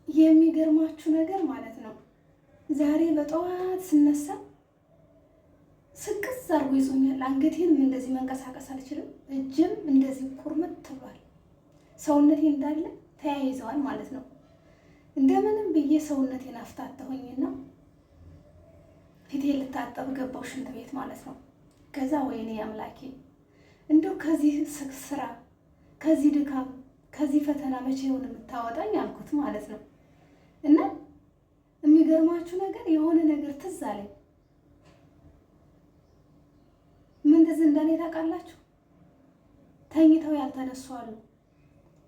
የሚገርማችሁ ነገር ማለት ነው ዛሬ በጠዋት ስነሳ ስቅዝ አድርጎ ይዞኛል። አንገቴንም እንደዚህ መንቀሳቀስ አልችልም። እጅም እንደዚህ ቁርምት ብሏል። ሰውነቴ እንዳለ ተያይዘዋል ማለት ነው። እንደምንም ብዬ ሰውነቴን አፍታተሁኝና ፊቴ ልታጠብ ገባው ሽንት ቤት ማለት ነው። ከዛ ወይኔ አምላኬ እንደው ከዚህ ስራ፣ ከዚህ ድካም፣ ከዚህ ፈተና መቼ ይሆን የምታወጣኝ አልኩት ማለት ነው። እና የሚገርማችሁ ነገር የሆነ ነገር ትዝ አለኝ። ምን ትዝ እንዳለኝ ታውቃላችሁ? ተኝተው ያልተነሱ አሉ፣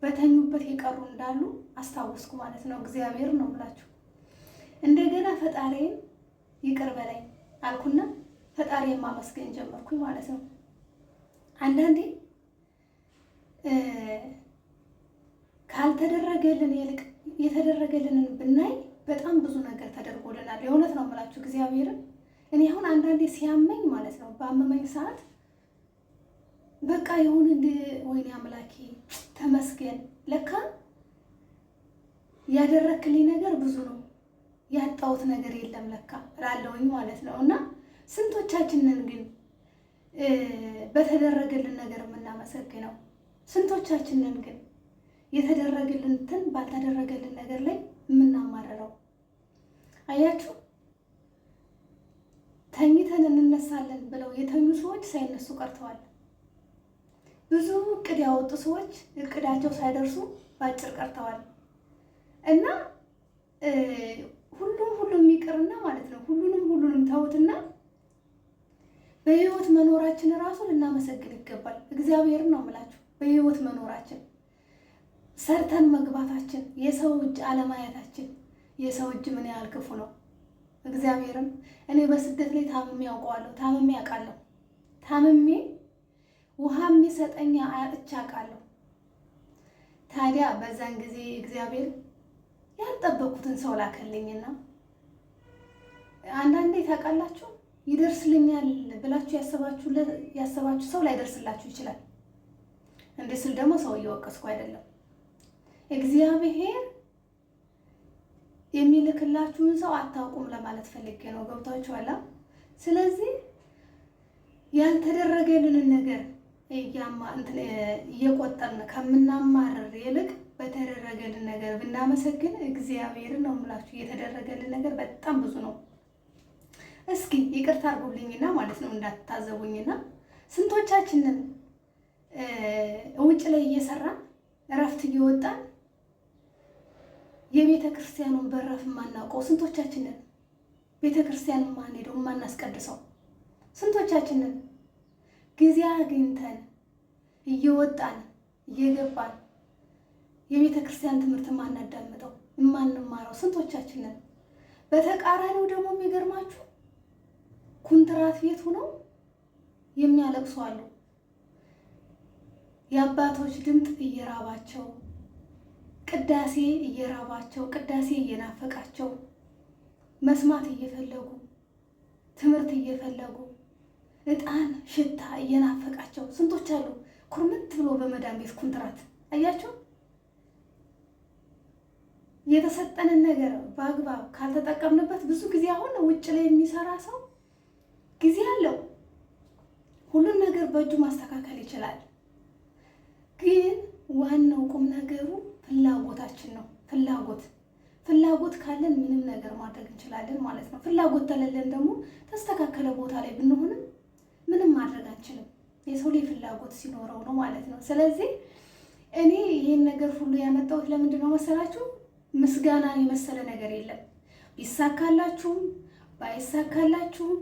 በተኙበት የቀሩ እንዳሉ አስታወስኩ ማለት ነው። እግዚአብሔር ነው ብላችሁ እንደገና ፈጣሪን ይቅር በላይ አልኩና ፈጣሪን ማመስገን ጀመርኩኝ ማለት ነው። አንዳንዴ ካልተደረገልን ይልቅ የተደረገልንን ብናይ በጣም ብዙ ነገር ተደርጎልናል። የእውነት ነው የምላችሁ እግዚአብሔርን። እኔ አሁን አንዳንዴ ሲያመኝ ማለት ነው በአመመኝ ሰዓት በቃ የሆነ እንደ ወይኔ አምላኬ ተመስገን፣ ለካ ያደረክልኝ ነገር ብዙ ነው፣ ያጣሁት ነገር የለም ለካ እላለሁኝ ማለት ነው። እና ስንቶቻችንን ግን በተደረገልን ነገር የምናመሰግነው? ስንቶቻችንን ግን የተደረገልንትን ባልተደረገልን ነገር ላይ የምናማርረው? አያችሁ፣ ተኝተን እንነሳለን ብለው የተኙ ሰዎች ሳይነሱ ቀርተዋል። ብዙ እቅድ ያወጡ ሰዎች እቅዳቸው ሳይደርሱ ባጭር ቀርተዋል። እና ሁሉም ሁሉም ይቅርና ማለት ነው ሁሉንም ሁሉንም ተውትና በህይወት መኖራችን እራሱ ልናመሰግን ይገባል። እግዚአብሔርን ነው የምላችሁ። በህይወት መኖራችን፣ ሰርተን መግባታችን፣ የሰው እጅ አለማየታችን፣ የሰው እጅ ምን ያህል ክፉ ነው። እግዚአብሔርም እኔ በስደት ላይ ታምሜ ያውቀዋለሁ። ታምሜ ያውቃለሁ። ታምሜ ውሃ የሚሰጠኝ አጥቼ አውቃለሁ። ታዲያ በዛን ጊዜ እግዚአብሔር ያልጠበኩትን ሰው ላከልኝና አንዳንዴ ታውቃላችሁ ይደርስልኛል ብላችሁ ያሰባችሁ ሰው ላይደርስላችሁ ይችላል። እንዲህ ስል ደግሞ ሰው እየወቀስኩ አይደለም። እግዚአብሔር የሚልክላችሁን ሰው አታውቁም ለማለት ፈልጌ ነው። ገብቷችኋል? ስለዚህ ያልተደረገልንን ነገር እየቆጠርን ከምናማርር ይልቅ በተደረገልን ነገር ብናመሰግን እግዚአብሔርን ነው የምላችሁ። የተደረገልን ነገር በጣም ብዙ ነው። እስኪ ይቅርታ አድርጉልኝና ማለት ነው እንዳትታዘቡኝና ስንቶቻችንን ውጭ ላይ እየሰራን እረፍት እየወጣን የቤተ ክርስቲያኑን በራፍ የማናውቀው ስንቶቻችንን፣ ቤተ ክርስቲያን የማንሄደው የማናስቀድሰው ስንቶቻችንን፣ ጊዜ አግኝተን እየወጣን እየገባን የቤተ ክርስቲያን ትምህርት የማናዳምጠው የማንማረው ስንቶቻችንን። በተቃራኒው ደግሞ የሚገርማችሁ ኩንትራት ቤት ሆነው የሚያለቅሱ አሉ። የአባቶች ድምፅ እየራባቸው፣ ቅዳሴ እየራባቸው፣ ቅዳሴ እየናፈቃቸው፣ መስማት እየፈለጉ፣ ትምህርት እየፈለጉ፣ ዕጣን ሽታ እየናፈቃቸው ስንቶች አሉ። ኩርምት ብሎ በመዳን ቤት ኩንትራት አያቸው። የተሰጠንን ነገር በአግባብ ካልተጠቀምንበት ብዙ ጊዜ አሁን ውጭ ላይ የሚሰራ ሰው ጊዜ አለው፣ ሁሉን ነገር በእጁ ማስተካከል ይችላል። ግን ዋናው ቁም ነገሩ ፍላጎታችን ነው። ፍላጎት ፍላጎት ካለን ምንም ነገር ማድረግ እንችላለን ማለት ነው። ፍላጎት ተለለን ደግሞ ተስተካከለ ቦታ ላይ ብንሆንም ምንም ማድረግ አንችልም። የሰው ላይ ፍላጎት ሲኖረው ነው ማለት ነው። ስለዚህ እኔ ይህን ነገር ሁሉ ያመጣሁት ለምንድን ነው መሰላችሁ? ምስጋናን የመሰለ ነገር የለም። ቢሳካላችሁም ባይሳካላችሁም፣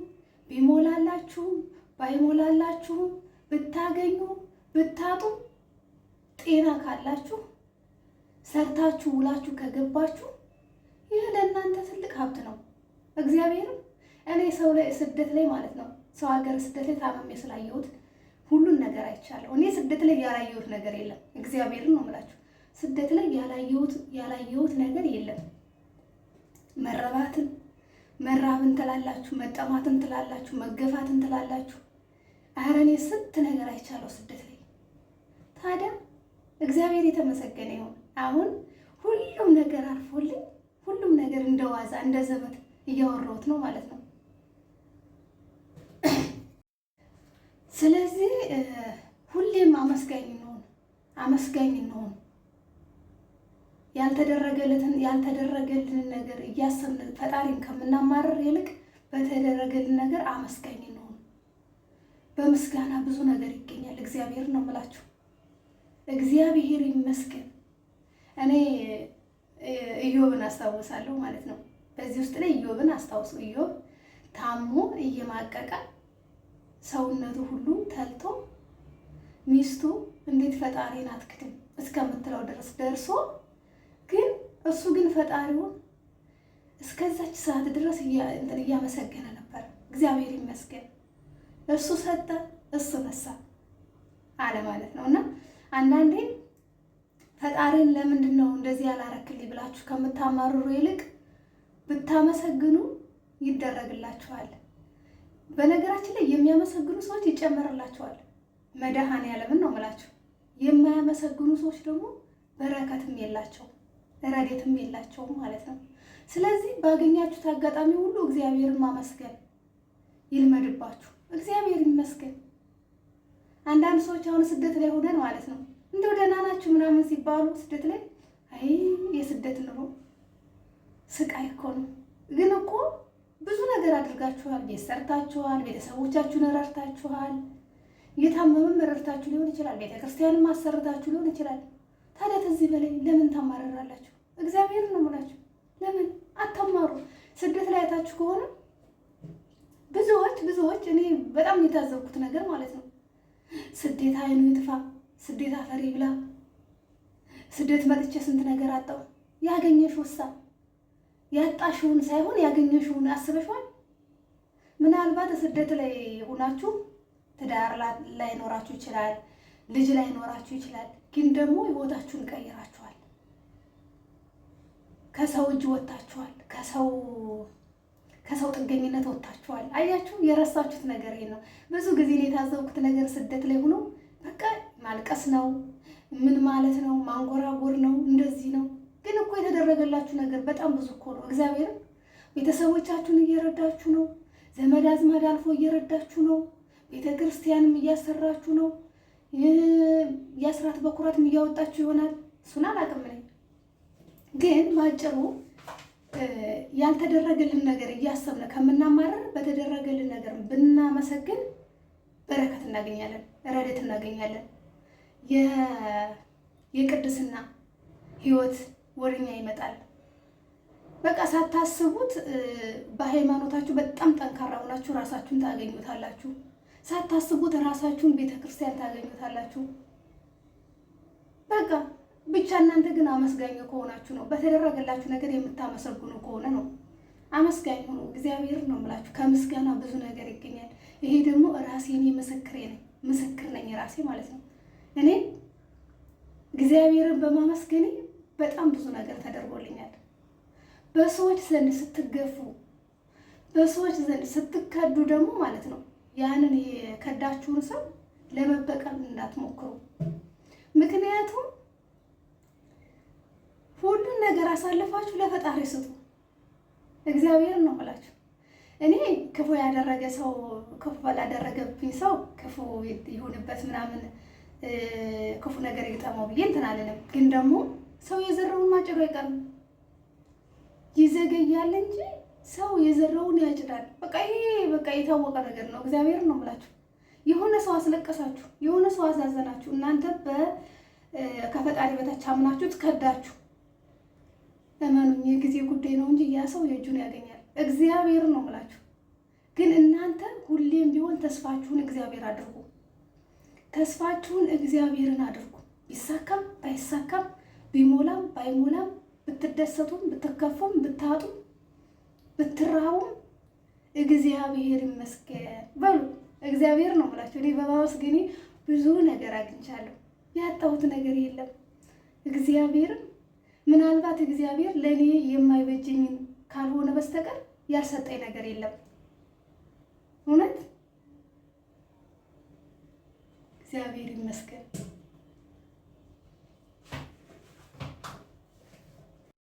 ቢሞላላችሁም ባይሞላላችሁም፣ ብታገኙ ብታጡ፣ ጤና ካላችሁ ሰርታችሁ ውላችሁ ከገባችሁ ይህ ለእናንተ ትልቅ ሀብት ነው። እግዚአብሔርም እኔ ሰው ላይ ስደት ላይ ማለት ነው ሰው ሀገር ስደት ላይ ታመሜ ስላየሁት ሁሉን ነገር አይቻለሁ። እኔ ስደት ላይ ያላየሁት ነገር የለም። እግዚአብሔርን ነው የምላችሁ። ስደት ላይ ያላየሁት ነገር የለም። መረባትን መራብን ትላላችሁ፣ መጠማትን ትላላችሁ፣ መገፋትን ትላላችሁ። ኧረ እኔ ስንት ነገር አይቻለሁ ስደት ላይ። ታዲያ እግዚአብሔር የተመሰገነ ይሁን። አሁን ሁሉም ነገር አልፎልኝ እንደ ዋዛ እንደ ዘበት እያወራሁት ነው ማለት ነው። ስለዚህ ሁሌም አመስጋኝ እንሆን፣ አመስጋኝ እንሆን። ያልተደረገልንን ነገር እያሰብን ፈጣሪን ከምናማርር ይልቅ በተደረገልን ነገር አመስጋኝ እንሆን። በምስጋና ብዙ ነገር ይገኛል። እግዚአብሔር ነው የምላችሁ። እግዚአብሔር ይመስገን። እኔ ኢዮብን አስታውሳለሁ ማለት ነው። በዚህ ውስጥ ላይ ኢዮብን አስታውሱ። ኢዮብ ታሞ እየማቀቀ ሰውነቱ ሁሉ ተልቶ ሚስቱ እንዴት ፈጣሪን አትክድም እስከምትለው ድረስ ደርሶ ግን እሱ ግን ፈጣሪውን እስከዛች ሰዓት ድረስ እያመሰገነ ነበር። እግዚአብሔር ይመስገን፣ እሱ ሰጠ፣ እሱ ነሳ አለ ማለት ነው። እና አንዳንዴ ፈጣሪን ለምንድን ነው እንደዚህ ያላረክልኝ ብላችሁ ከምታማርሩ ይልቅ ብታመሰግኑ ይደረግላችኋል። በነገራችን ላይ የሚያመሰግኑ ሰዎች ይጨመርላቸዋል። መድኃኔዓለምን ነው የምላችሁ። የማያመሰግኑ ሰዎች ደግሞ በረከትም የላቸውም ረድኤትም የላቸውም ማለት ነው። ስለዚህ ባገኛችሁት አጋጣሚ ሁሉ እግዚአብሔርን ማመስገን ይልመድባችሁ። እግዚአብሔር ይመስገን። አንዳንድ ሰዎች አሁን ስደት ላይ ሆነን ማለት ነው እንደው ደህና ናችሁ ምናምን ሲባሉ ስደት ላይ አይ የስደት ኑሮ ስቃይ እኮ ነው። ግን እኮ ብዙ ነገር አድርጋችኋል። ቤት ሰርታችኋል። ቤተሰቦቻችሁን ረድታችኋል። የታመመም ረድታችሁ ሊሆን ይችላል። ቤተክርስቲያንም አሰርታችሁ ሊሆን ይችላል። ታዲያ ከዚህ በላይ ለምን ታማርራላችሁ? እግዚአብሔር ነው የምላችሁ። ለምን አታማሩ? ስደት ላይ አይታችሁ ከሆነ ብዙዎች ብዙዎች እኔ በጣም የታዘብኩት ነገር ማለት ነው ስደት አይኑ ይጥፋ፣ ስደት አፈሪ ብላ፣ ስደት መጥቼ ስንት ነገር አጣው። ያገኘሽ ውሳ ያጣሽውን ሳይሆን ያገኘሽውን አስበሽዋል። ምናልባት ስደት ላይ ሆናችሁ ትዳር ላይኖራችሁ ይችላል፣ ልጅ ላይኖራችሁ ይችላል። ግን ደግሞ ህይወታችሁን ቀይራችኋል። ከሰው እጅ ወጥታችኋል። ከሰው ጥገኝነት ወጥታችኋል። አያችሁ፣ የረሳችሁት ነገር ይሄ ነው። ብዙ ጊዜ እኔ የታዘብኩት ነገር ስደት ላይ ሆኖ በቃ ማልቀስ ነው፣ ምን ማለት ነው፣ ማንጎራጎር ነው፣ እንደዚህ ነው። ግን እኮ የተደረገላችሁ ነገር በጣም ብዙ እኮ ነው። እግዚአብሔርም ቤተሰቦቻችሁን እየረዳችሁ ነው። ዘመድ አዝማድ አልፎ እየረዳችሁ ነው። ቤተ ክርስቲያንም እያሰራችሁ ነው። የአስራት በኩራትም እያወጣችሁ ይሆናል። እሱን አላውቅም እኔ ግን ባጭሩ ያልተደረገልን ነገር እያሰብን ከምናማረር በተደረገልን ነገር ብናመሰግን በረከት እናገኛለን፣ ረድኤት እናገኛለን። የቅድስና ሕይወት ወደኛ ይመጣል። በቃ ሳታስቡት በሃይማኖታችሁ በጣም ጠንካራ ሆናችሁ ራሳችሁን ታገኙታላችሁ። ሳታስቡት ራሳችሁን ቤተክርስቲያን ታገኙታላችሁ። በቃ ብቻ እናንተ ግን አመስጋኝ ከሆናችሁ ነው፣ በተደረገላችሁ ነገር የምታመሰግኑ ከሆነ ነው። አመስጋኝ ሆኖ እግዚአብሔር ነው የምላችሁ። ከምስጋና ብዙ ነገር ይገኛል። ይሄ ደግሞ ራሴ እኔ ምስክሬ ነኝ፣ ምስክር ነኝ ራሴ ማለት ነው። እኔ እግዚአብሔርን በማመስገኔ በጣም ብዙ ነገር ተደርጎልኛል። በሰዎች ዘንድ ስትገፉ፣ በሰዎች ዘንድ ስትከዱ ደግሞ ማለት ነው ያንን የከዳችሁን ሰው ለመበቀል እንዳትሞክሩ። ምክንያቱም ሁሉን ነገር አሳልፋችሁ ለፈጣሪ ስጡ። እግዚአብሔር ነው የምላችሁ። እኔ ክፉ ያደረገ ሰው ክፉ ባላደረገብኝ ሰው ክፉ ይሁንበት ምናምን ክፉ ነገር ይግጠመው ብዬ እንትን አልልም። ግን ደግሞ ሰው የዘራውን ማጨዱ አይቀርም። ይዘገያል እንጂ ሰው የዘራውን ያጭዳል። በቃ ይሄ በቃ የታወቀ ነገር ነው። እግዚአብሔር ነው የምላችሁ። የሆነ ሰው አስለቀሳችሁ፣ የሆነ ሰው አሳዘናችሁ፣ እናንተ ከፈጣሪ በታች አምናችሁ ትከዳችሁ። እመኑኝ የጊዜ ጉዳይ ነው እንጂ ያ ሰው የእጁን ያገኛል። እግዚአብሔር ነው የምላችሁ። ግን እናንተ ሁሌም ቢሆን ተስፋችሁን እግዚአብሔር አድርጉ። ተስፋችሁን እግዚአብሔርን አድርጉ። ቢሳካም ባይሳካም፣ ቢሞላም ባይሞላም፣ ብትደሰቱም ብትከፉም፣ ብታጡም ብትራቡም እግዚአብሔር ይመስገን በሉ። እግዚአብሔር ነው የምላችሁ። እኔ በማመስገኔ ብዙ ነገር አግኝቻለሁ። ያጣሁት ነገር የለም። እግዚአብሔርም ምናልባት እግዚአብሔር ለእኔ የማይበጀኝን ካልሆነ በስተቀር ያልሰጠኝ ነገር የለም። እውነት እግዚአብሔር ይመስገን።